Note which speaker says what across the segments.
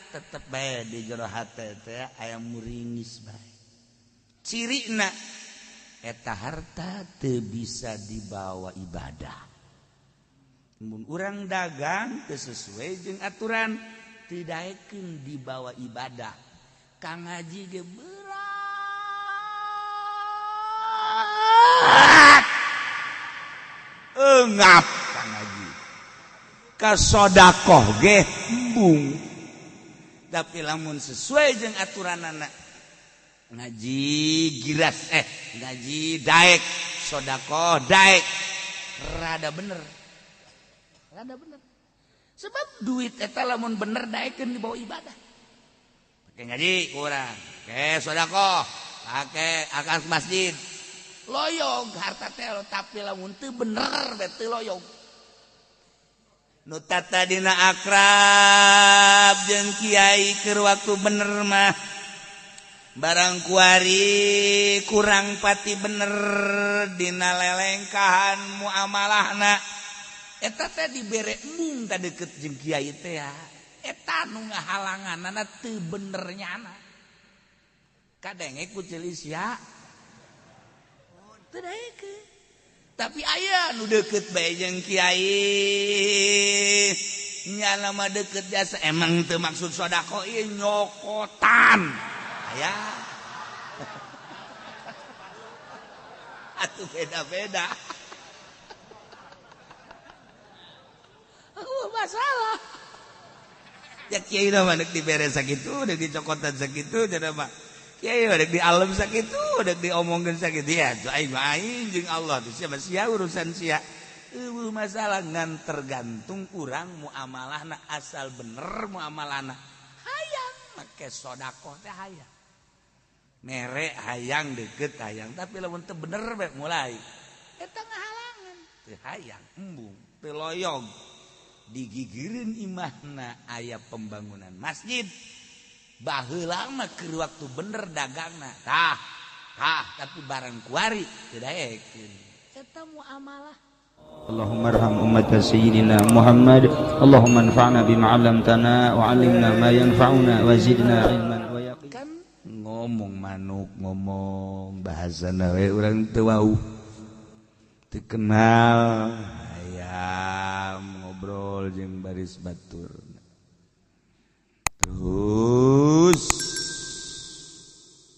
Speaker 1: tetep bae di jero hate teh aya muringis bae. Cirina eta harta teu bisa dibawa ibadah. Mun urang dagang teu sesuai jeung aturan teu daekeun dibawa ibadah. Kang ngaji ge berat. Engap kang ngaji. Ka sodakoh ge embung. Tapi lamun sesuai jeung aturanana ngaji giras ngaji daek sodakoh daek rada bener. Rada bener. Sebab duit eta lamun bener daekeun dibawa ibadah. Pakai ngaji kurang, pakai sodakoh, pakai akas masjid. Loyog harta teh tapi lamun teu bener teh teu loyog. Nu tadina akrab jeung kiai keur waktu bener mah barang kuari kurang pati bener dina lelengkahan muamalahna eta teh dibere embung ta deukeut jeung kiai teh eta nu ngahalanganana teu bener nyana kadenge ku celis ya teu daekeun. Tapi aya nu deukeut bae jeung kiai nyana mah deukeut jasa emang teu maksud sedekah ieu nyokotan aya atuh beda-beda. Oh, masalah ya kiai mah deuk dibere sakitu deuk dicokotan sakitu cenah mah kiai dek di alam sakitu dek diomongkeun sakitu ya aing mah aing jeung Allah teh sia sia urusan sia eueuh masalah ngan tergantung urang muamalahna asal bener muamalahna hayang make sedekah teh hayang mere hayang deukeut hayang tapi lamun teu bener bae mulai eta ngahalangan teu hayang embung teu loyog digigireun imahna aya pembangunan masjid baheula mah keur waktu bener dagangna tah tah tapi barang kuari teu daekeun eta muamalah.
Speaker 2: Allahumma arham ummat sayyidina Muhammad Allahumma anfa'na bima 'allamtana wa 'allimna ma yanfa'una wa zidna ilman wa yaqin.
Speaker 1: Kan ngomong manuk ngomong bahasana we urang teu wau teu kenal hayam ngobrol jeung baris batur. Terus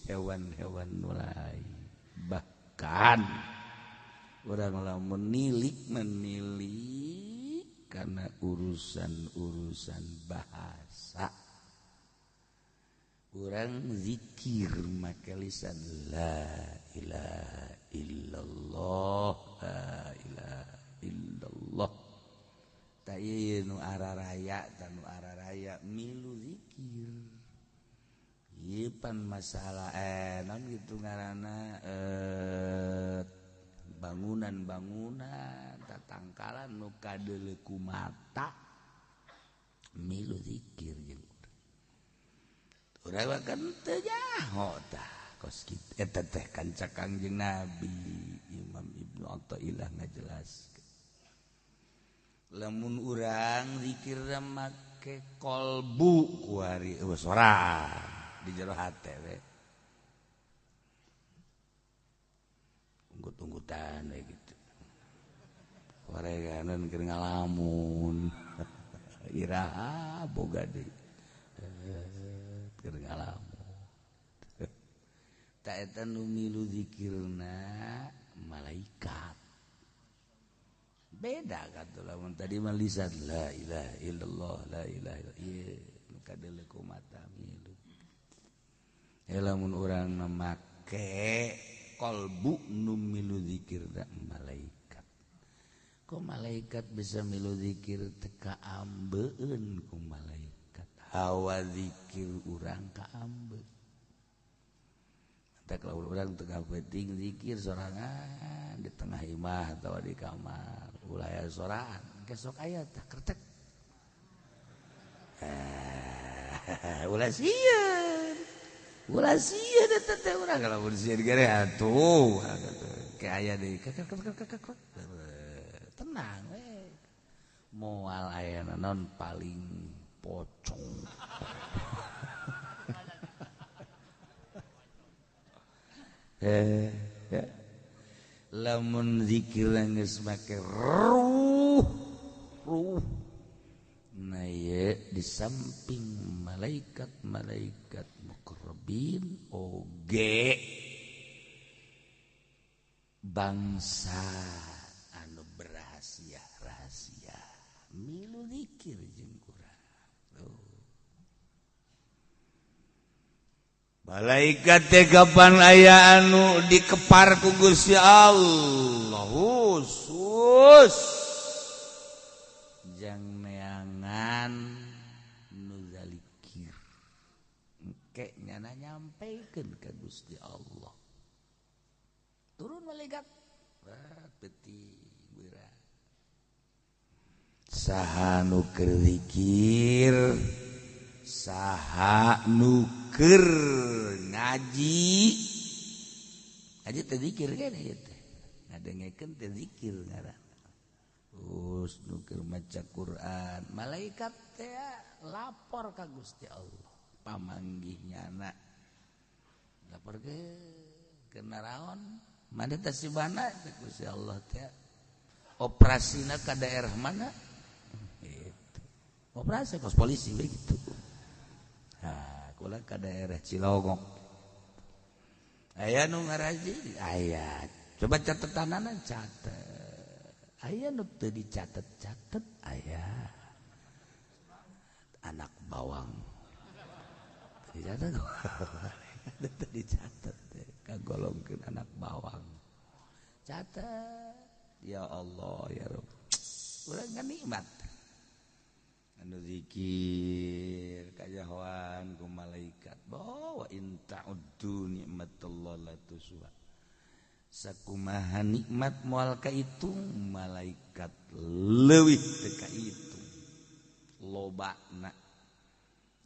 Speaker 1: hewan-hewan mulai bahkan orang lah menilik karena urusan-urusan bahasa orang zikir make lisan la ilaha illallah la ilaha illallah. Ta ieu nu araraya ta nu araraya milu zikir. Ieu pan masalah naon kitu ngaranna bangunan-bangunan tatangkalan nu kadeuleu ku mata milu zikir jeung urang. Urang kan teu nyaho tah kos kitu eta teh kanca Kangjeng Nabi Imam Ibnu Athaillah ngajelaskeun. Lamun urang zikir make kolbu kuari sora di jero hate we unggut-unggutan we gitu wareganan keur ngalamun iraha boga deui keur ngalamun ta eta nu milu zikirna malaikat. Beda kata lamun tadi mah lisan la ilaha illallah la ilaha illallah ieu nu kadeuleu ku mata milu. Lamun urang make kolbu nu milu zikir da malaikat. Kok malaikat bisa milu zikir teu kaambeun ku malaikat. Hawa zikir urang kaambe. Tak lamun urang teu kapenting zikir sorangan di tengah imah atawa di kamar. Ulah aya sorangan kesok aya tah kertek. Ulah sieun. Ulah sieun eta teh urang lamun sieun gere atuh ke aya deui tenang we. Moal aya naon paling pocong. Ya. Lamun zikir geus make ruh ruh. Nah ye, di samping malaikat-malaikat muqarrabin oge bangsa anu berrahasia-rahasia milu zikir jeung urang. Tuh. Malaikat teh kapan aya anu dikepar ku Gusti Allah khusus jang neangan nu zalikir engke nyana nyampeikeun ka Gusti Allah. Turun malaikat peti berat saha nu keur zikir, saha nu keur ngaji. Ngaji teh zikir kan ieu teh, ngadengekeun teh zikir ngaranna. Terus nu keur maca Quran, malaikat teh lapor ka Gusti Allah, pamanggih nyana. Lapor ke kenaraon, mana teh sibana teh Gusti Allah teh. Operasina ka daerah mana? Gitu. Operasi kos polisi begitu. Nah, kula ka daerah Cilongok. Aya nu ngaraji, aya. Coba catetanana catet. Aya nu teu dicatet-catet, aya. Anak bawang. Dicatet. Teu dicatet kagolongkeun anak bawang. Catet. Ya Allah ya Rabb. Urang kan nikmat. Anu zikir kajahoan ku malaikat. Bahwa in ta'uddu nikmatallah la tuhsuha. Sakumaha nikmat moal kaitung malaikat leuwih teu kaitung. Lobana.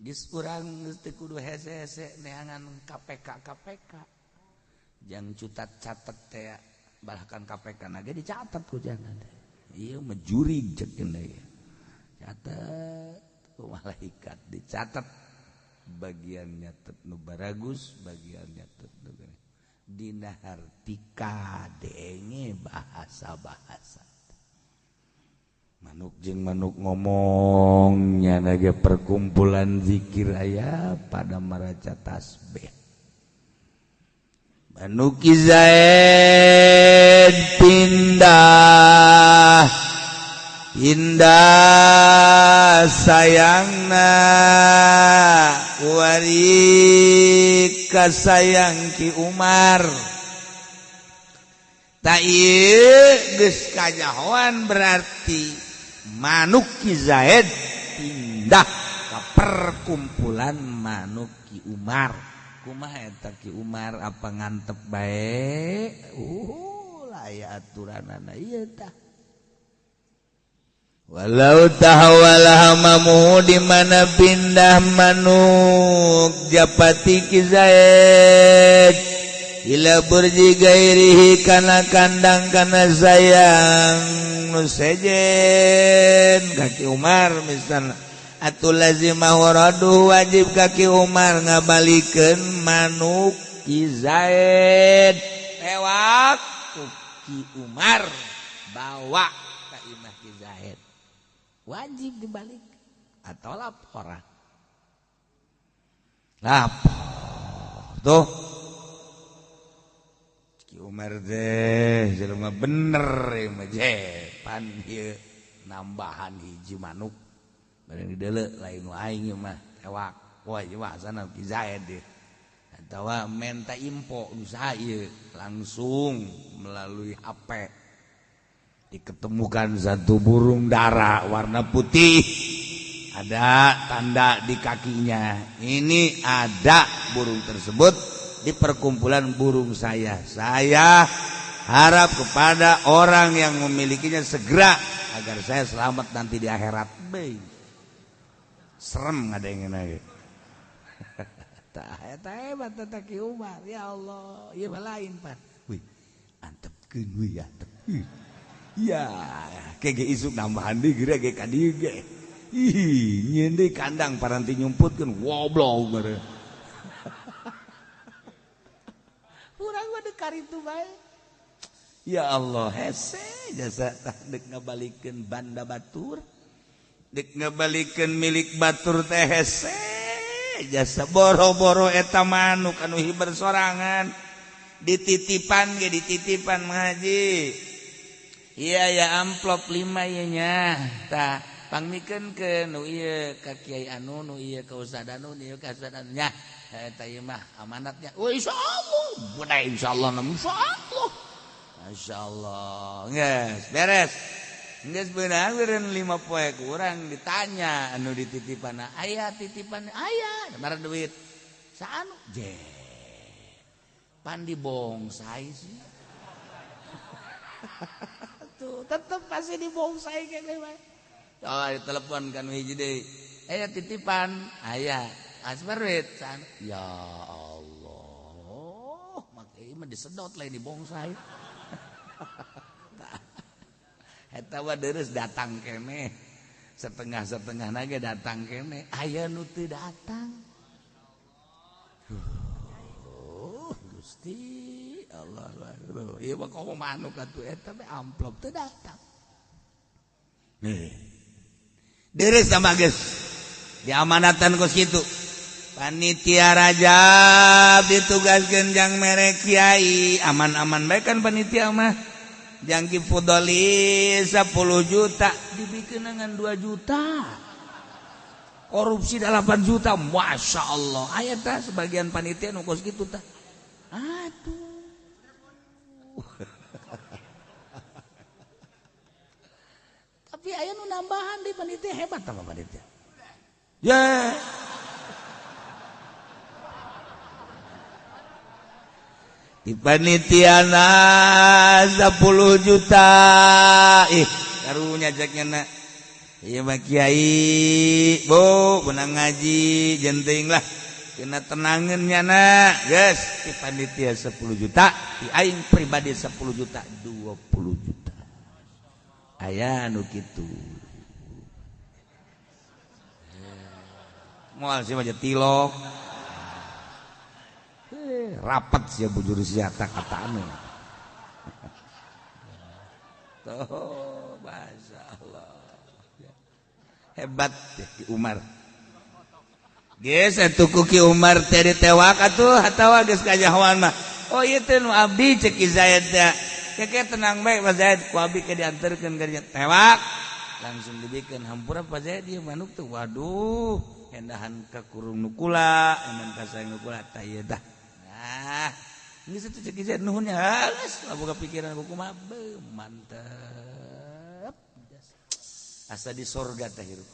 Speaker 1: Geus urang geus teu kudu hese-hese neangan KPK KPK. Jang cutat catet teh bahkan KPK na ge dicatat ku jangan. Ieu mah jurig ceuk deui. Catat ku malaikat dicatat bagian nyatet nu baragus, bagian nyatet nu dina hartika denge bahasa-bahasa. Manuk jeung manuk ngomong nyana ge perkumpulan zikir aya pada maraca tasbih. Manuk Zaid pindah indah sayangna wari kasayang Ki Umar. Ta ieu geus kanyahoan berarti manuk Ki Zaid pindah ka perkumpulan manuk Ki Umar. Kumaha eta Ki Umar apa ngantep bae? Aya aturanana ieu tah. Walau tahawala hamamu di mana pindah manuk japati Ki Zaid ila burji gairihi kana kandang kana sayang nu sejen ka Ki Umar misalna atuh lazimah waradu wajib ka Ki Umar ngabalikeun manuk Ki Zaid tewak ku Ki Umar bawa ka imah Ki Zaid wajib dibalik atau laporan lapor tuh Ki Umar deh jelema bener ieu mah pan ieu nambahan hiji manuk bareng dideuleu lain nu aing ieu mah tewak wah ieu mah asana Ki Zaid deh atawa menta info usaha ieu langsung melalui HP diketemukan satu burung dara warna putih ada tanda di kakinya, ini ada burung tersebut di perkumpulan burung saya. Saya harap kepada orang yang memilikinya segera agar saya selamat nanti di akhirat. Be. Serem ada yang lagi. Tak hebat tata Ki Umar, ya Allah, ieu mah lain pan. Wih, antepkeun wih antep. Ya, kege isuk nambahan deui geura ge ka dieu ge. Ih, nyieun deui kandang paranti nyumputkeun goblok meureun. Urang mah deuk karitu bae. Ya Allah, hese jasa tah deuk ngabalikeun banda batur. Dek ngabalikeun milik batur teh hese jasa boro-boro eta manuk anu hiber sorangan dititipan ge dititipan ngaji. Iya ya amplop 5 ieu nya. Tah pangmikeun ke nu ieu ka kiai anu nu ieu ka ustad anu nu ieu ka ustad anu nya. Eta ieu mah amanatnya. Oh insyaallah, budaya insyaallah, insyaallah. Masyaallah. Geus beres. Geus beunang beureun 5 poe kurang ditanya anu dititipan aya titipan aya mara duit. Saanu je. Pan dibongsai sih. Tuh tetep pasti dibongsai kene bae. Oh ditelepon kan hiji deui. Aya titipan aya. Asbar duit saanu. Ya Allah, make ieu mah disedot lain dibongsai. Eta mah deres datang kene. Setengah-setengah nage datang kene. Aya nu teu datang. Gusti Allah. Ieu mah komo manuk atuh eta teh amplop teu datang. Nih. Deres sama geus. Diamanatan kos kitu. Panitia Rajab ditugaskeun jang mere kiai, aman-aman bae kan panitia mah. Jangki Fudoli 10 juta dibikin dengan 2 juta. Korupsi 8 juta, Masya Allah. Aya tah sebagian panitia nu kos kitu tah. Aduh. Tapi aya nu nambahan di panitia hebat tah panitia. Ya. Di panitiana 10 juta. Ih, karunya ceknya nak. Iya mah kiai, bu, benang ngaji, jenting lah. Kena tenangin nyana, guys. Di panitia 10 juta, di aing pribadi 10 juta, 20 juta. Aya nu kitu. Moal sih mah tilok. Rapat sih bujur siata katane. Tuh, Masya Allah. Hebat deh Ki Umar. Geus atuh ku Ki Umar teh ditewak atuh atawa geus kanyahoan mah. Oh ieu teh nu abdi cek Ki Zaid teh. Keke tenang bae Pak Zaid ku abdi ke dianterkeun ka dinya tewak. Langsung dibikeun hampura Pak Zaid ieu manuk teh waduh endahan ka kurung nu kula, endahan ka saeng nu kula tah ieu tah. Nah, geus atuh cek Ki Zaid nuhun nya geus boga pikiran kumaha mantep. Asa di sorga teh hirup.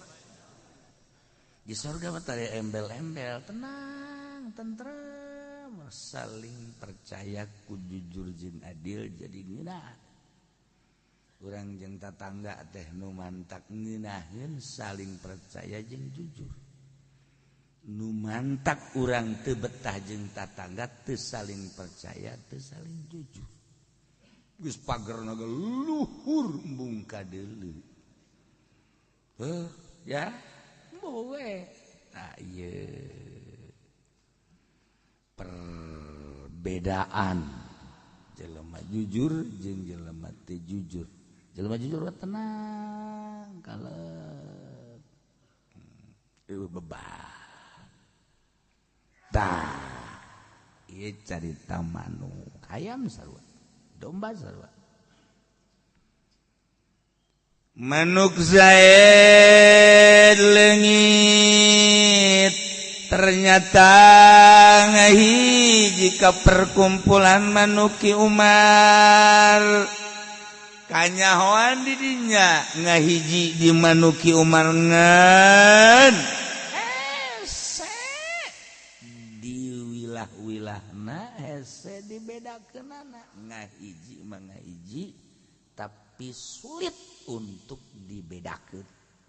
Speaker 1: Di sorga mah tadi embel-embel, tenang, tentrem, saling percaya ku jujur jeung adil jadi ngeunah. Urang jeung tatangga teh nu mantak ngeunaheun saling percaya jeung jujur. Nu mantak urang teu betah jeung tatangga teu saling percaya, teu saling jujur. Geus pagerna ge luhur embung ka deuleu. Ya, boleh. Nah, iya. Perbedaan jelema jujur jeung jelema teu jujur. Jelema jujur tenang, kalem. Beban. Tah, ieu carita manuk hayam sarua, domba sarua. Manuk Zaid leungit ternyata ngahiji ka perkumpulan manuk Ki Umar kanyahoan di dinya ngahiji di manuk Ki Umar ngan hese di wilah-wilahna hese dibedakeunana ngahiji mah ngahiji tapi sulit untuk dibedakan.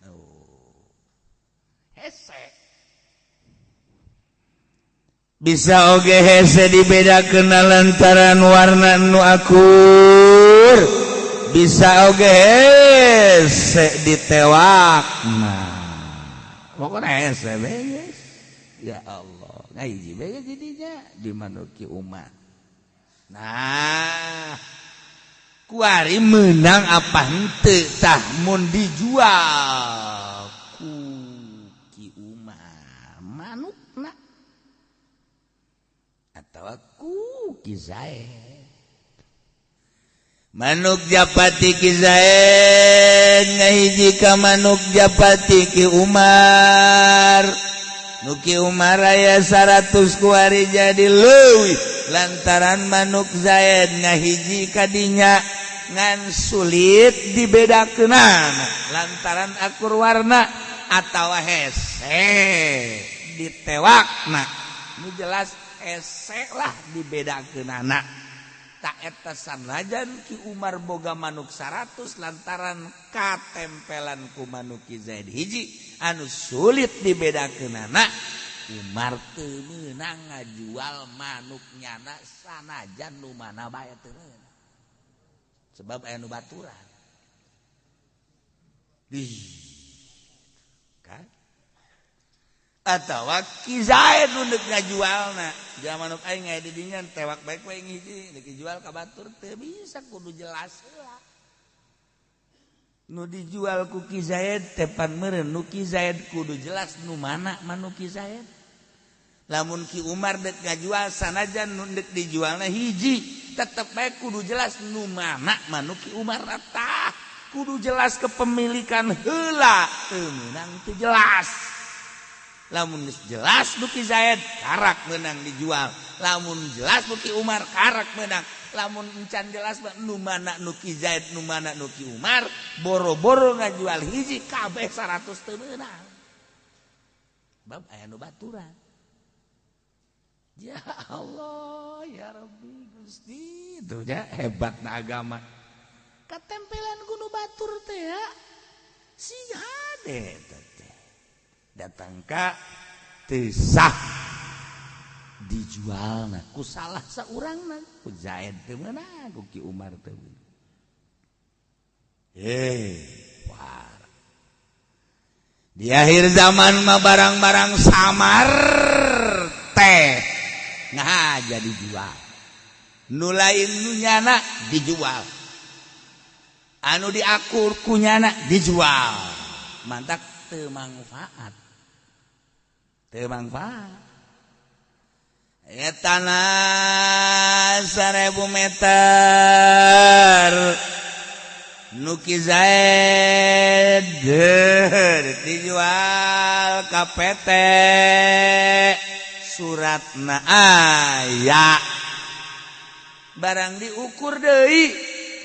Speaker 1: Oh. Hese. Bisa oge hese dibedakeun lantaran warna nu akur. Bisa oge hese ditewak. Nah, pokoknya hese beres. Ya Allah, ngahiji beres jadinya di manuki Umar. Nah, kuari menang apa henteu tah mun dijual ku Ki Umar manukna atawa ku Ki Zaid? Manuk Japati Ki Zaid ngahiji ka manuk Japati Ki Umar. Nu Ki Umar aya 100, kuari jadi leuwih lantaran manuk Zaid ngahiji kadinya, ngan sulit dibedakeunana lantaran akur warna atawa hese ditewakna. Nu jelas hese lah dibedakeunana. Tak eta sanajan Ki Umar boga manuk 100, lantaran katempelan ku manuk Ki Zaid hiji anu sulit dibedakeunana, Umar teu meunang ngajual manuk nyana sanajan nu mana bae teu meunang, sebab aya nu baturan di kan. Atawa Ki Zaid nu deuk ngajualna, "Jual manuk aing aya di dinya, tewak bae ku aing hiji, deuk dijual ka batur." Teu bisa, kudu jelas heula. Nu dijual ku Ki Zaid teh pan meureun nu Ki Zaid, kudu jelas nu mana manuk Ki Zaid. Lamun Ki Umar dek ngajual, sanajan nu dek dijualna hiji, tetep bae kudu jelas nu mana manuk Ki Umar. Tah, kudu jelas kepemilikan heula. Teu meunang teu jelas. Lamun geus jelas nu Ki Zaid, karak meunang dijual. Lamun jelas nu Ki Umar, karak meunang. Lamun encan jelas nu mana nu Ki Zaid, nu mana nu Ki Umar, boro-boro ngajual hiji, kabeh 100 teu meunang, bab aya nu baturan. Ya Allah, ya Rabbi, Gusti, itu ya hebatna agama. Katempelan ku nu batur teh ya si hade teh datang ka teu sah dijualna ku salah saurangna, ku Zaid teu meunang, ku Ki Umar teu meunang. Wah. Di akhir zaman mah barang-barang samar teh nah jadi jual. Nu lain nu nyana dijual, anu diakur ku nyana dijual. Mantak teu mangfaat, teu mangfaat. Ya, tanah 1000 meter nu Ki Zaid dijual ka PT, suratna aya. Barang diukur deui,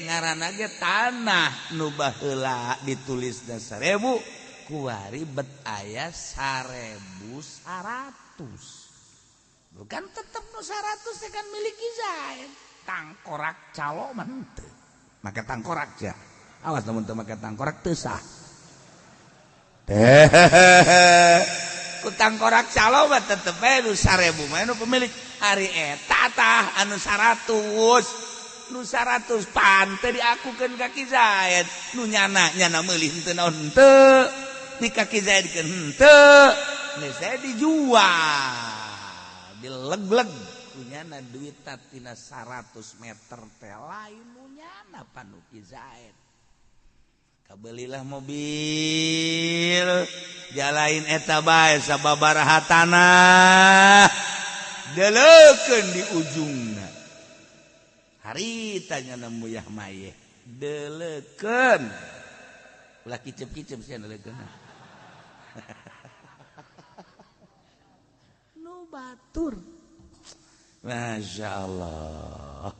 Speaker 1: ngaranna ge tanah nu baheula ditulis da 1000, kuari bet aya 1100. Bukan tetep nu 100 teh kan milik Ki Zaid. Tangkorak calo mah henteu make tangkorak ja. Awas lamun teu make tangkorak teu sah teh. Ku tangkorak calo mah tetep bae nu 1000 mah nu pemilik. Ari eta tah anu 100, nu 100 pan teu diakukeun ka Ki Zaid. Nu nyana, nyana meuli henteu naon henteu, di ka Ki Zaid keun henteu, geus dijual, dileg-leg kunyana. Duit tina 100 meter teh lain nu nyana, pan nu Ki Zaid. Kabelilah mobil, jalain eta bae sababaraha tanah, deleukeun di ujungna. Harita nyana muyah mayeh, deleukeun, ulah kicep-kicep sia deleukeun nu batur. Masya Allah.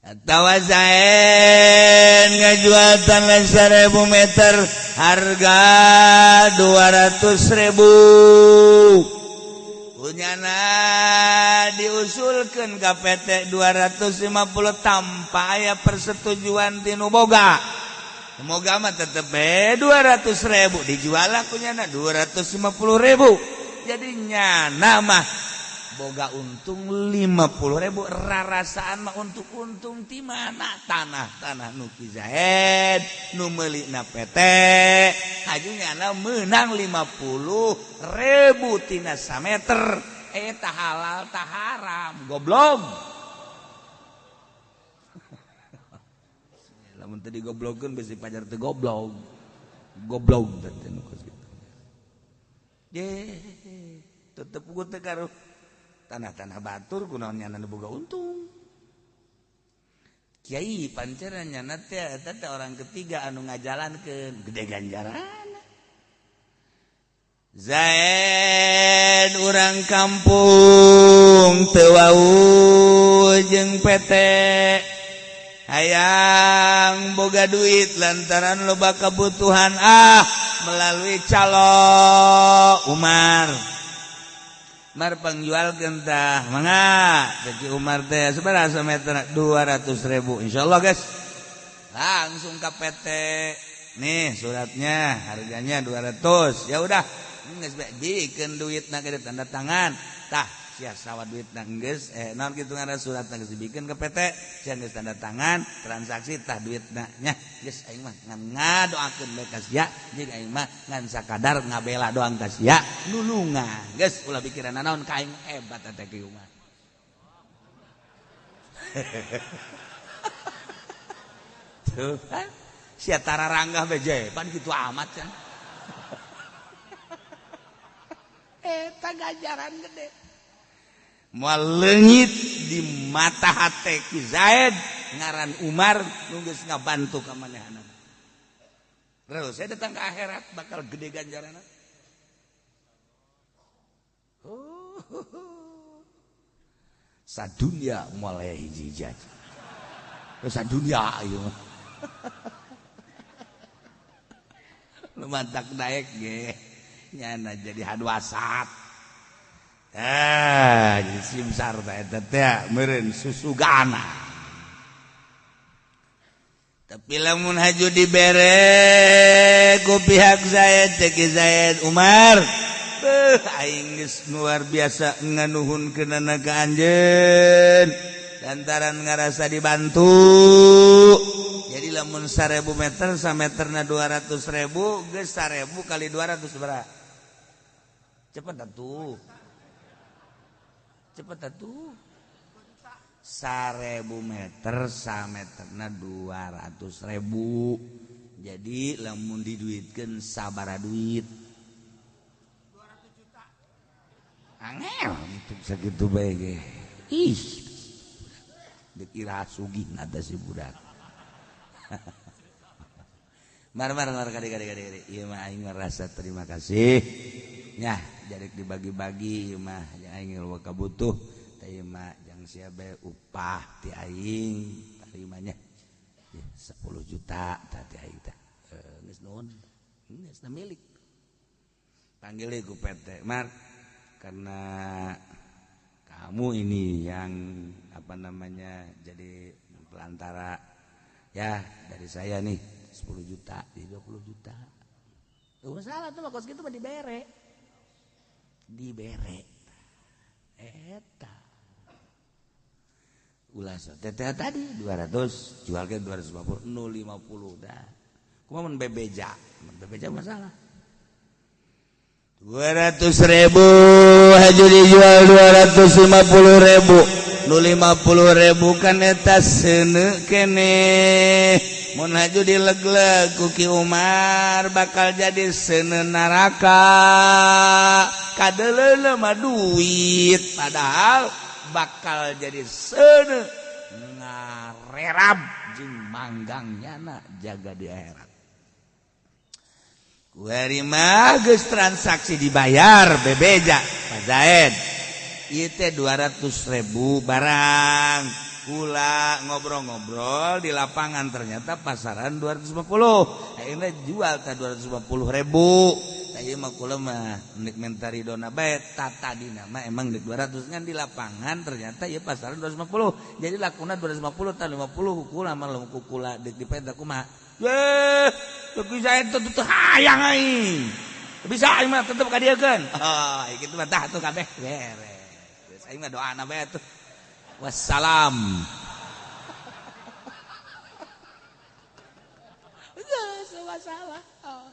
Speaker 1: Atawa Zaid ngajual tanah 1000 meter harga 200 ribu, punyana diusulkan ke PT 250 tanpa aya persetujuan ti nu boga. Semoga mah tetep 200 ribu, dijual kunyana 250 ribu. Jadi nyana mah boga untung 50 ribu. Rarasaan mah untuk untung di mana? Tanah-tanah nu Ki Zaid, nu meulina PT, haju nyana menang 50 ribu tina sameter. Eta halal tah haram, goblok. Lamun teu digoblogkeun bisi pajar teu goblok. Goblok teh nu kos kitu. Ye, tetep gua teh karo tanah-tanah batur kunaon nyana boga untung. Kiai panceran nyana teh eta teh orang ketiga anu ngajalankeun gede ganjaran. Zaid urang kampung teu wau jeung PT hayang boga duit lantaran loba kebutuhan melalui calo Umar. Mar pangjualkeun tah mangga cek Umar teh sabaraha sameter 200.000 insyaallah guys. Langsung ke PT nih suratnya harganya 200 ya udah geus bikin duitna ge tanda tangan tah sia sawa duitna geus naon kitu ngaran suratna geus dibikeun ke PT sia geus tanda tangan transaksi tah duitna nya geus aing mah ngan ngadoakeun bae ka sia jeung aing mah ngan sakadar ngabela doang ka sia nulungan geus ulah pikiran naon ka aing hebat teh ki Umar. Tuh sia tararanggah beje pan kitu amat kan. Eta ganjaran gede. Moal leungit di mata hate Ki Zaid ngaran Umar nu geus ngabantu ka manehanna. Terus saya datang ke akhirat bakal gede ganjaranna. Sadunya moal aya hiji-hiji aja. Sadunya ieu mah. Lu mantak daek ge. Nyana jadi hadwasat. Jadi simsar teh eta teh meureun susugana. Tapi lamun haju dibere ku pihak Zaid cek Zaid Umar, beuh aing geus luar biasa nganuhunkeunana ka anjeun lantaran ngarasa dibantu. Jadi lamun 1000 meter sameterna 200.000 geus 1000 kali 200 berapa? Cepet atuh. Cepet atuh. 1000 meter sameterna 200.000. Jadi lamun diduitkeun sabaraha duit? 200 juta. Angel itu sakitu bae ge. Ih. Dikira sugih na teh si budak. Mar mar mar kade kade kade. Ieu mah aing ngerasa terima kasih. Nyah jadi dibagi-bagi ieu mah aing loba kabutuh teh ieu mah jang sia bae upah ti aing tarimanya 10 juta tah ti aing teh. Geus nuhun. Geus milik. Panggil ku PT Mar karena kamu ini yang apa namanya jadi pelantara ya dari saya nih 10 juta di 20 juta. Masalah tuh kos gitu mah dibere. Dibere. Eta. Ulah teteh tadi 200 jual ke 250 050 dah. Kumaha mun bebeja? Mun bebeja masalah. 200.000 haju dijual 250.000. Nu 50.000 kan eta seuneu keneh. Mun haju dilegleg ku Ki Umar bakal jadi seuneu neraka. Kadeleuna mah duit padahal bakal jadi seuneu ngarerab jeung manggang nyana jaga di akhirat. Kuari mah geus transaksi dibayar bebeja Pak Zaid. Ieu teh 200.000 barang. Kula ngobrol-ngobrol di lapangan ternyata pasaran 250. Akhirnya jual teh 250.000. Ieu mah kula mah nek mentari dona bae tata dina mah emang nek 200 ngan di lapangan ternyata ieu pasaran 250. Jadi lakuna 250 tah 50 kula mah lamun kula deuk dipenta kumaha. Yeuh, teu saya teu hayang aing. Bisa aing mah tetep ka dieukeun. Oh, kitu mah tah tuh kabeh beres. Geus aing mah doana bae tuh. Wassalam. Geus masalah. Oh.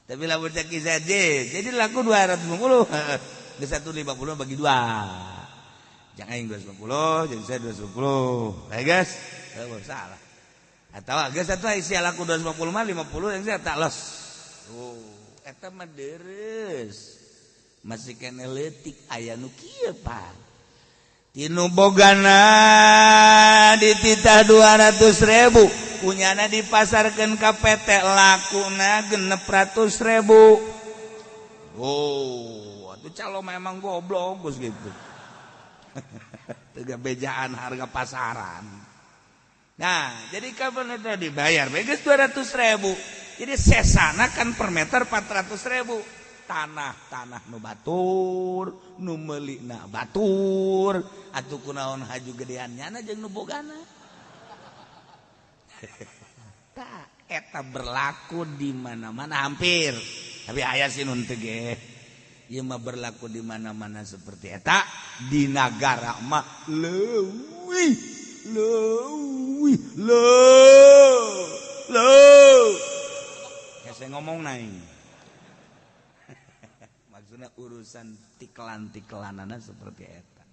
Speaker 1: Tapi lamun cek jadi laku 250. Geus 150 bagi dua. Jangan aing 250, jadi saya 250. Hai guys, salah. Atau geus atuh isi laku 250 mah 50 yang saya tak los. Oh, eta mah deres. Masih kene leutik aya nu kieu Pak. Tinu bogana dititah 200.000, kunyana dipasarkeun ka PT lakuna 600.000. Oh, atuh calo memang goblok geus gitu. Teu bejaan harga pasaran. Nah, jadi kapan itu dibayar? Geus 200.000. Jadi sesana kan per meter 400.000. Tanah-tanah nu batur, nu meulina batur, atuh kunaon haju gedean nyana jeung nu bogana. Tah, eta berlaku di mana-mana hampir. Tapi aya sih nu teu ge. Ieu mah berlaku di mana-mana seperti eta, di nagara mah leuwih leuwih leuwih leuwih. Hese ngomong naing. Maksudnya urusan tiklan-tiklanana seperti eta.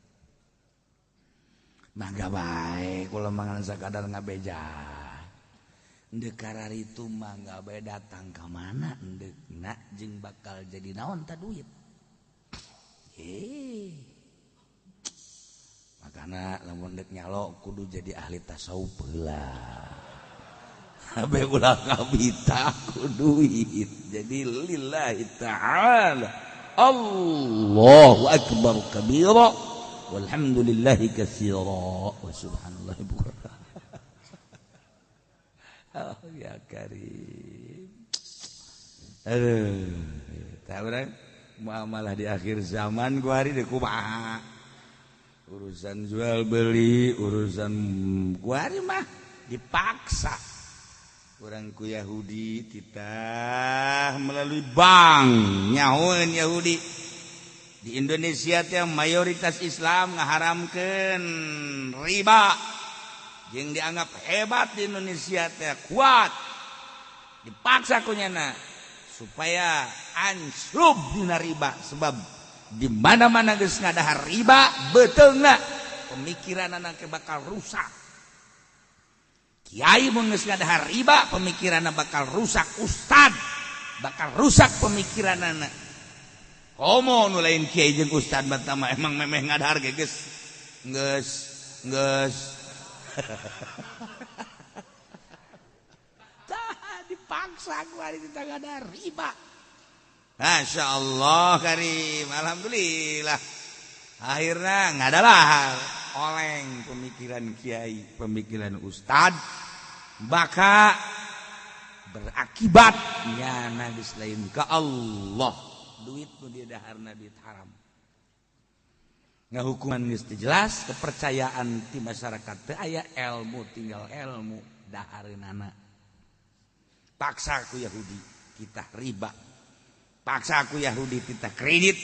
Speaker 1: Mangga bae kula mangan sakadar ngabeja. Ndek kararitu mangga bae datang ka mana ndekna jeung bakal jadi naon ta duit. Makana lamun ndek nyalo kudu jadi ahli tasawuf heula. Abe ulah kabita ku duit. Jadi lillahi ta'ala. Allahu akbar kabira walhamdulillahi katsira wa subhanallahi bukratan. Oh, ya karim. Aduh, tah urang muamalah di akhir zaman gua hari deui kumaha. Urusan jual beli, urusan gua hari mah dipaksa. Urang ku Yahudi titah melalui bank nyahoeun Yahudi. Di Indonesia teh mayoritas Islam ngaharamkeun riba. Jeung dianggap hebat di Indonesia teh kuat. Dipaksa ku nyana supaya anslub dina riba sebab di mana-mana geus ngadahar riba beuteungna pemikiranana ke bakal rusak. Kiai mun geus ngadahar riba pemikiranna bakal rusak, ustad bakal rusak pemikiranana. Komo nu lain kiai jeung ustad mah emang memeh ngadahar ge geus geus geus. Tah dipaksa ku ari teh ngadahar riba. Masya Allah karim, alhamdulillah. Akhirnya ngadalah oleng pemikiran kiai, pemikiran ustad, maka berakibat nyana geus lain ka Allah. Duit nu didaharna duit haram. Ngahukuman geus teu jelas, kepercayaan ti masyarakat teu aya, ilmu tinggal ilmu dahareunana. Paksa ku Yahudi kita riba. Paksa ku Yahudi kita kredit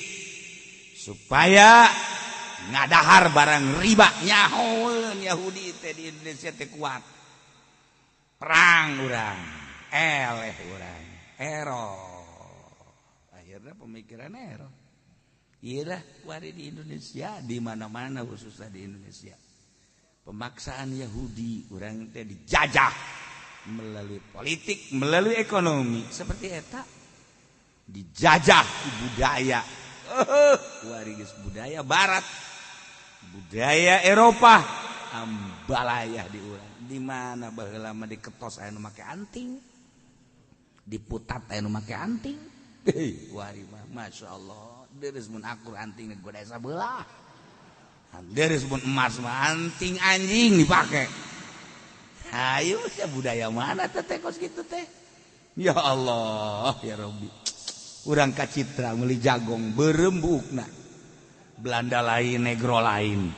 Speaker 1: supaya ngadahar barang riba. Nyahoeun Yahudi teh di Indonesia teh kuat. Perang urang, eleh urang, ero. Akhirnya pemikiran ero. Iyalah kuari di Indonesia, di mana-mana khususnya di Indonesia. Pemaksaan Yahudi urang teh dijajah melalui politik, melalui ekonomi seperti eta. Dijajah budaya. Kuari geus budaya barat, budaya Eropa, ambalayah di urang. Di mana baheula mah diketos aya nu make anting, diputat aya nu make anting. Hei, kuari mah masyaallah, deres mun akur anting goda sabelah. Deres mun emas mah anting anjing dipake. Hayu sia budaya mana teh kos kitu teh? Ya Allah, ya Rabbi. Urang kacitra meuli jagong berembukna. Belanda lain, negro lain.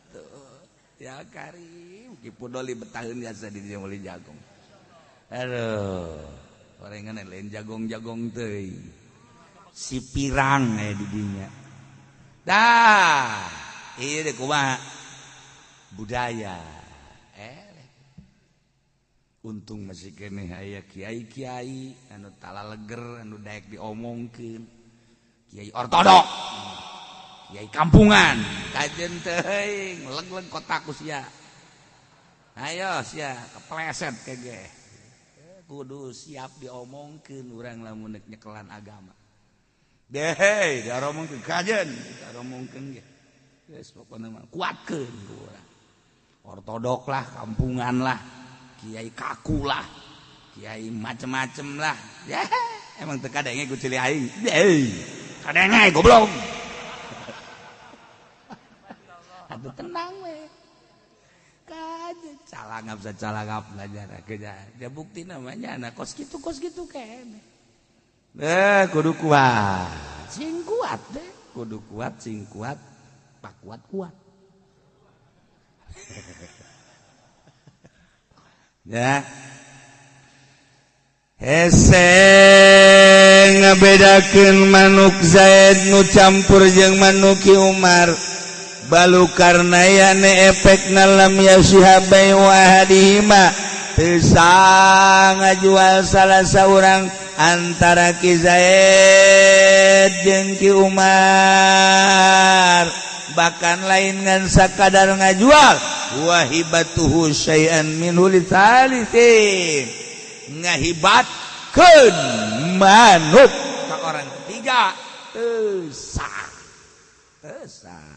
Speaker 1: Tuh, ya karim, Ki Pudoli betaheun biasa di dieu meuli jagong. Aduh, orengan lain jagong-jagong teuing. Si pirang aya di dinya. Dah, ieu deh kumaha? Budaya. Untung masih keneh aya kiai-kiai anu talaleger anu daek diomongkeun. Kiai ortodok, kiai kampungan, kajen teuing leg-leg kotak ku sia. Ayo sia kepleset kege. Kudu siap diomongkeun urang lamun nek nyekelan agama. Deh, diomongkeun kajen, diomongkeun ge. Geus pokona mah kuatkeun ku urang. Ortodok lah, kampungan lah, kiai kaku lah, kiai macem-macem lah. Ya, emang teu kadenge ku ceuli aing. Deui. Kadenge goblok. Atuh tenang we. Kaje calangap sacalangap belajar kerja. Dia bukti namanya anak kos gitu kene. Kudu kuat. Sing kuat deh, kudu kuat sing kuat, pak kuat kuat. Ya. Hese ngabedakeun manuk Zaid nu campur jeung manuk Ki Umar. Balu karena yane efek lam yasiha bai wa hadihima teu ngajual salah saurang antara Ki Zaid jeung Ki Umar, bahkan lain ngan sakadar ngajual wahibatuhu syai'an minhu li thalithin, ngahibatkeun manuk ka orang ketiga teu sah, teu sah.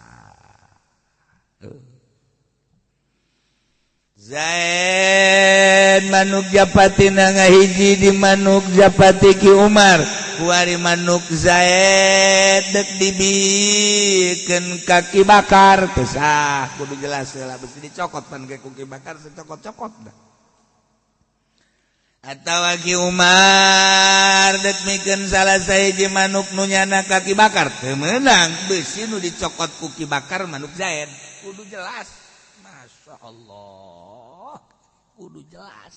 Speaker 1: Zaid manuk japatina ngahiji di manuk japati Ki Umar, kuari manuk Zaid dek dibikeun ka Ki Bakar teu sah, kudu jelas heula besi dicokot pan ge ku Ki Bakar secokot-cokot dah. Atawa Ki Umar dek mikeun salah sahiji manuk nu nyana ka Ki Bakar teu meunang, besi nu dicokot ku Ki Bakar manuk Zaid, kudu jelas. Masya Allah, kudu jelas.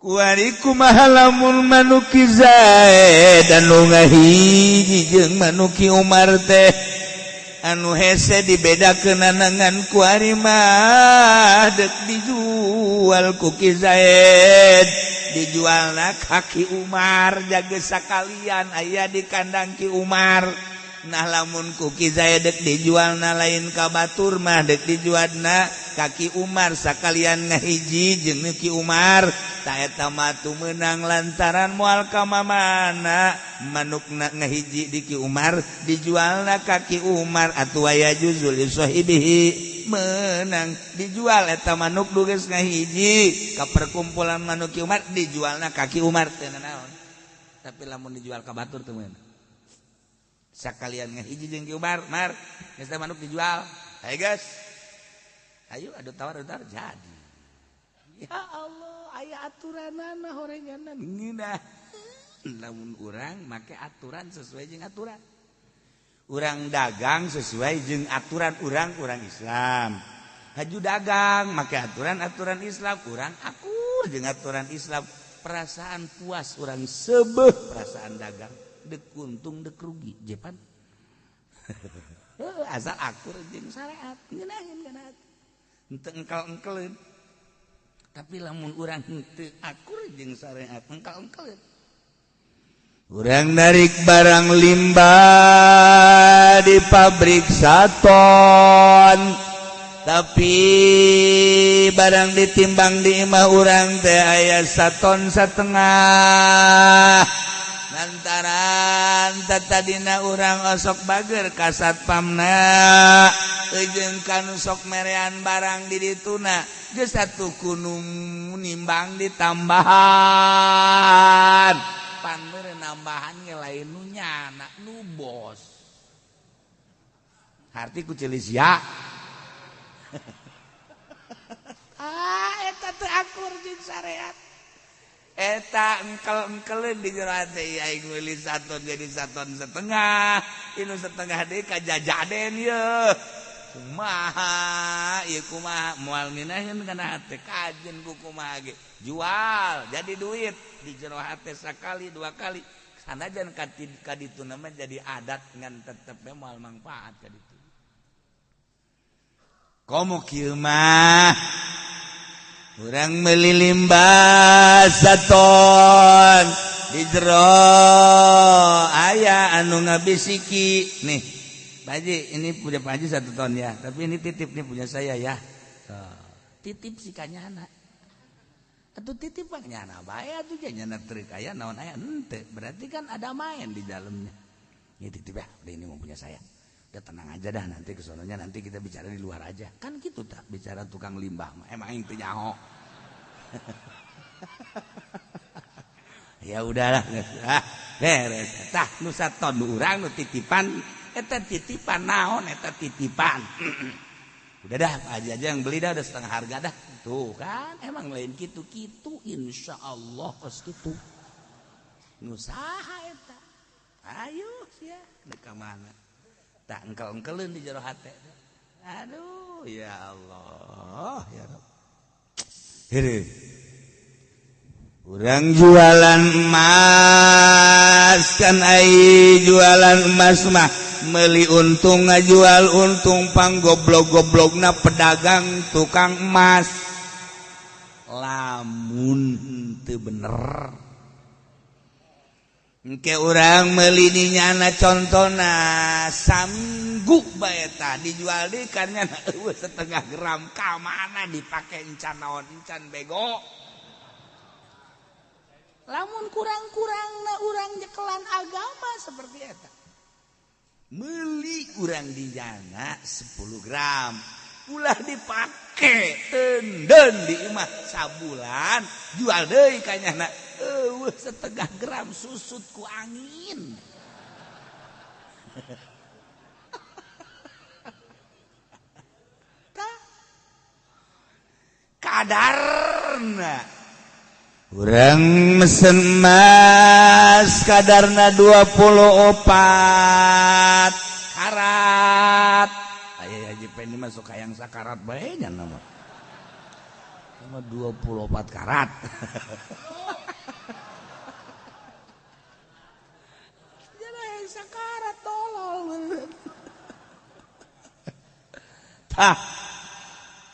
Speaker 1: Kuari kumaha lamun manuk Ki Zaid anu ngahiji jeung manuk Ki Umar teh anu hese dibedakeun ngan kuari mah dek dijual ku Ki Zaid, dijualna ka Ki Umar jaga sakalian aya di kandang Ki Umar. Nah lamun ku Ki Zaid dek dijualna lain ka batur mah dek dijualna ka Ki Umar sakalian ngahiji jeung Ki Umar, ta eta mah tu meunang lantaran moal ka mamana manukna ngahiji di Ki Umar dijualna ka Ki Umar atuh aya juzul li sahibihi menang dijual eta manuk du geus ngahiji ka perkumpulan manuk Ki Umar dijualna ka Ki Umar teu nanaon. Tapi lamun dijual ka batur teu meunang. Sakalian ngahiji jeung Ki Umar, Mar, geus teh manuk dijual. Hayu guys. Ayo adu tawar jadi. Ya Allah, aya aturanana horenganan ngeunah. Lamun urang make aturan sesuai jeung aturan. Urang dagang sesuai jeung aturan urang Islam. Haju dagang make aturan-aturan Islam, urang akur jeung aturan Islam. Perasaan puas urang sebeuh perasaan dagang. Dek untung dek rugi jepan asal akur jeung syariat ngeunaheun kana henteu engkel-engkeleun. Tapi lamun urang henteu akur jeung syariat engkel-engkeleun, urang narik barang limbah di pabrik saton, tapi barang ditimbang di imah urang teh aya saton setengah. Lantaran tadina urang osok bager ka satpamna jeung kanu sok merean barang di dituna geus satu kunu nimbang ditambahan pan meureun nambahan ge lain nu nyana nu bos harti ku ceuli sia. Ah eta teu akur jeung syariat. Eta engkel-engkeleun di jero hate aing meuli saton jadi saton setengah, inu setengah deui ka jajaden yeuh. Kumaha ieu kumaha moal ngeunaheun kana hate kajen ku kumaha ge. Jual jadi duit di jero hate sakali dua kali. Sanajan ka dituna mah jadi adat ngan tetep we moal mangfaat ka ditu. Komo kieu mah urang meuli limbah saton di jero Aya anu ngabisiki nih Pak Haji, ini punya Pak Haji 1 ton ya, tapi ini titip nih punya saya ya. So, titip si kanyana. Atuh titip pak nyana bae atuh nyana teu kaya naon aya henteu. Berarti kan ada main di dalamnya. Ini titip ya, udah ini mau punya saya. Udah tenang aja dah, nanti kesononya nanti kita bicara di luar aja. Kan gitu tah bicara tukang limbah mah emang aing teu nyaho. Ya udahlah, ah, beres. Tah nu saton urang nu titipan, eta titipan naon eta titipan. Udah dah, Pak Haji aja yang beli dah, udah setengah harga dah. Tuh kan, emang lain gitu-gitu, insya Allah kos gitu. Nu saha eta? Ayo sia, dek ka mana? Tak engkel-engkeleun di jero hate. Aduh, ya Allah, ya Rabb. Heureun. Urang jualan emas kan ai jualan emas mah meuli untung ngajual untung pang goblok-goblokna pedagang tukang emas. Lamun teu bener engke urang meuli nyana contona saminggu bae tah dijual deui kan nyana eueuh setengah gram ka mana dipake encan naon encan bego. Lamun kurang-kurangna urang nyekelan agama seperti eta. Meuli urang di jana 10 gram ulah dipake tenden di imah sabulan jual deui ka nyana eueuh setengah gram susut ku angin. Tah kadarna urang mesen emas kadarna 24 karat. Aya Haji Pendi masuk hayang sakarat bae nya nama. Sama 24 karat. Jadi hayang sakarat tolol. Tah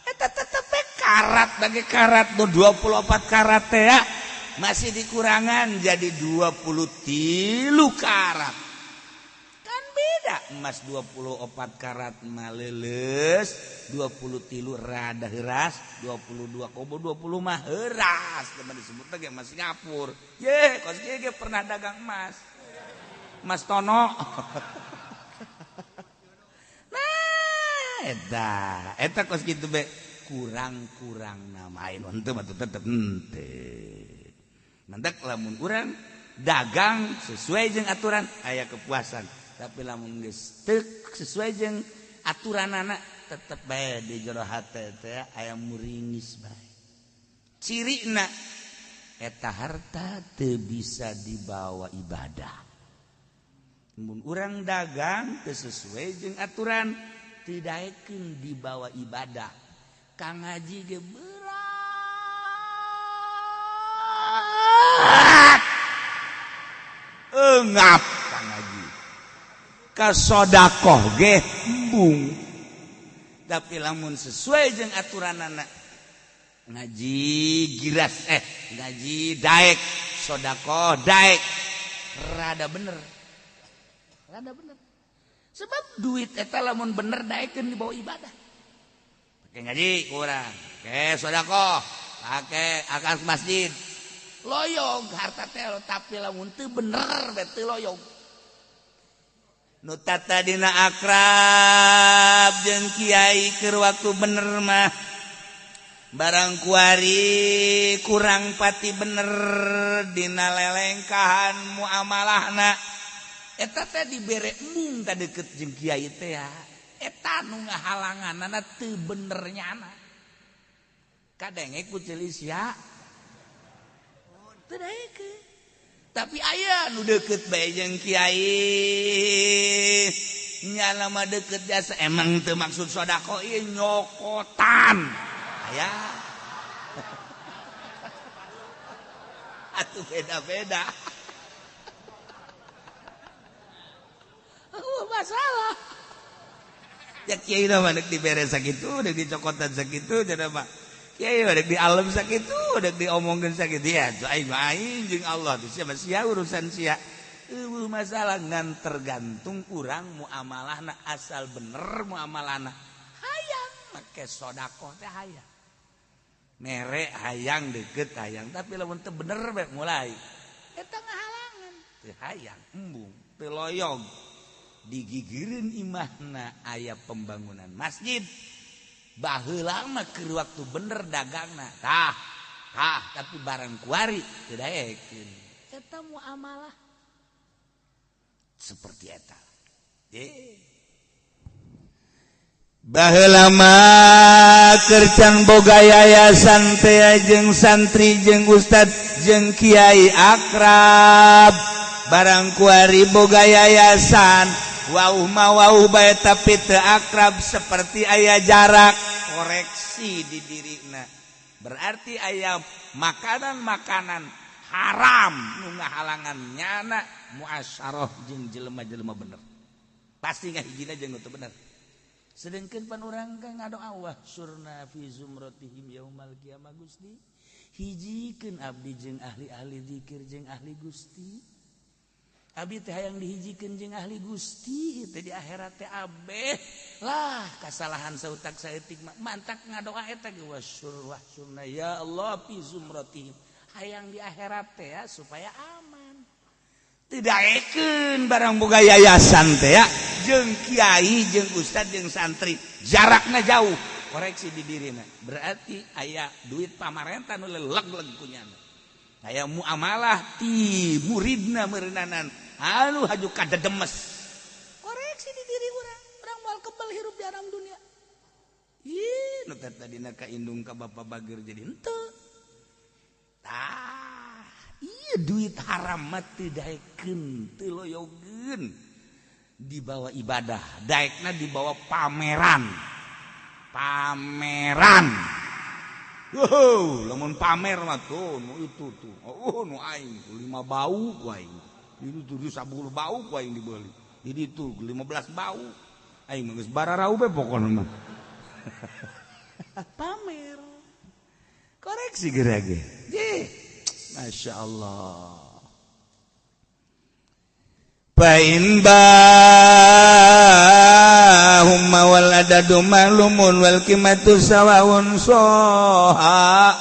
Speaker 1: eta tetep karat bagi karat nu 24 karat teh ya masih dikurangan jadi 23 karat. Kan beda emas 24 karat mah leuleus, 23 rada heuras, 22 kobo 20 mah heuras. Teman disebut lagi emas Singapura. Ye, kos kieu ge pernah dagang emas. Mas Tono. Nah, eta, eta kos kitu be. Kurang-kurang namain henteu mah tetep henteu. Mantak lamun urang dagang sesuai jeung aturan aya kepuasan, tapi lamun geus teu sesuai jeung aturanana tetep bae di jero hate teh aya muringis bae. Cirina eta harta teu bisa dibawa ibadah. Mun urang dagang teu sesuai jeung aturan teu daekeun dibawa ibadah. Kang ngaji ge berat. Engap kang ngaji. Ka sodakoh ge embung. Tapi lamun sesuai jeung aturanana ngaji giras ngaji daek, sodakoh daek, rada bener. Rada bener. Sebab duit eta lamun bener daekeun dibawa ibadah. Pakai ngaji kurang, pakai sodakoh, pakai akal masjid, loyog harta teh tapi lamun teu bener be teu loyog. Nu tadina akrab jeung kiai keur waktu bener mah barang kuari kurang pati bener dina lelengkahan muamalahna eta teh dibere embung ta deukeut jeung kiai teh ya. Eta nu ngahalanganana teu bener nyana. Kadenge ku celis ya. Teu daekeun. Tapi aya nu deukeut bae jeung kiai. Nyana mah deukeut jasa emang teu maksud sedekah ieu nyokotan. Aya. Atuh beda-beda. Oh, masalah. Ya kiai mah dek dibere sakitu, dek dicokotan sakitu, cenah mah. Kiai mah dek dialem sakitu, dek diomongkeun sakitu. Ya, aing mah aing jeung Allah, teu sia sia urusan sia. Eueuh masalah, ngan tergantung urang muamalahna. Asal bener muamalahna, hayang make sodakoh teh, hayang mere, hayang deket, hayang. Tapi lamun teu bener bae, mulai eta ngahalangan, teu hayang, embung, teu loyog. Digigireun imahna aya pembangunan masjid. Baheula mah keur waktu bener dagangna, tah tah, tapi barang kuari teu daekeun. Eta muamalah seperti eta. Baheula mah keur can boga yayasan teh, jeung santri jeung ustad jeung kiai akrab. Barang kuari boga yayasan, wauh mah wauh bae, tapi teu akrab, seperti aya jarak. Koreksi di dirina, berarti aya makanan-makanan haram nu ngahalangan nyana muasyarah jeung jelema-jelema bener. Pasti ngahijina jeung teu bener. Sedangkan pan urang kan ngadoa, "Wahsyurna fi zumratihim yaumal qiyamah." Gusti, hijikeun abdi jeung ahli-ahli zikir, jeung ahli Gusti. Abdi teh hayang dihijikeun jeung ahli Gusti teh di akhirat teh. Abeh lah kasalahan sautak saeutik mah, mantak ngadoa eta ge, wasyur wahsyurna ya Allah fi zumratihim. Hayang di akhirat teh ya, supaya aman. Tidak eken barang boga yayasan teh ya, jeung kiai jeung ustad jeung santri jarakna jauh. Koreksi di dirina, berarti aya duit pamarentah nu leleg-leg kunyana, aya muamalah ti muridna meureunanan anu haju kadedemes. Koreksi di diri urang, urang moal kebel hirup di alam dunia. Ih, nu tadina ka indung ka bapa bager jadi henteu. Tah, iya, duit haram mah teu daekeun, teu loyogeun dibawa ibadah, daekna dibawa pameran. Pameran. Wow, lamun pamer mah tuh, nu itu tuh. Oh, nu aing lima bau ku aing. Itu tuh 10 bau ku aing dibeli. Jadi itu 15 bau. Aing mah geus bararau be pokona mah. Pamer. Koreksi gerage. Jih. Masya Allah. Fa'in bahumma wal adadu ma'lumun wal qimatu sawaun soha,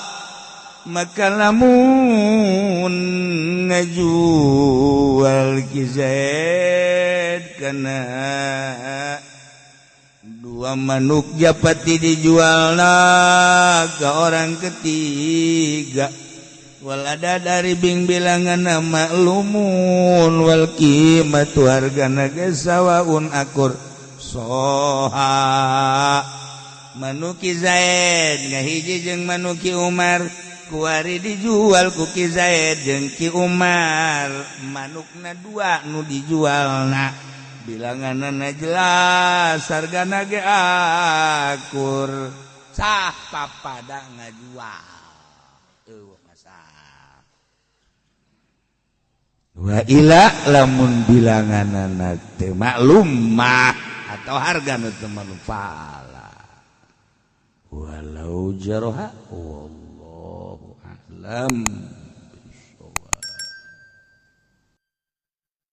Speaker 1: maka lamun ngajual Ki Zaid kana dua manuk japati, dijual ke orang ketiga, wal ada dari bing bilangan maklumun wal qimatu hargana ge sawaun akur, soha. Manuk Ki Zaid ngahiji jeung manuk Ki Umar, kuari dijual ku Ki Zaid jeung Ki Umar, manukna dua nu dijualna, bilanganna jelas, hargana ge akur, sah papada ngajual. Eueuh masalah. Wa ila lamun bilanganna teu maklum mah atau harga nu teu maklum, fala walau jaroha, wallahu a'lam.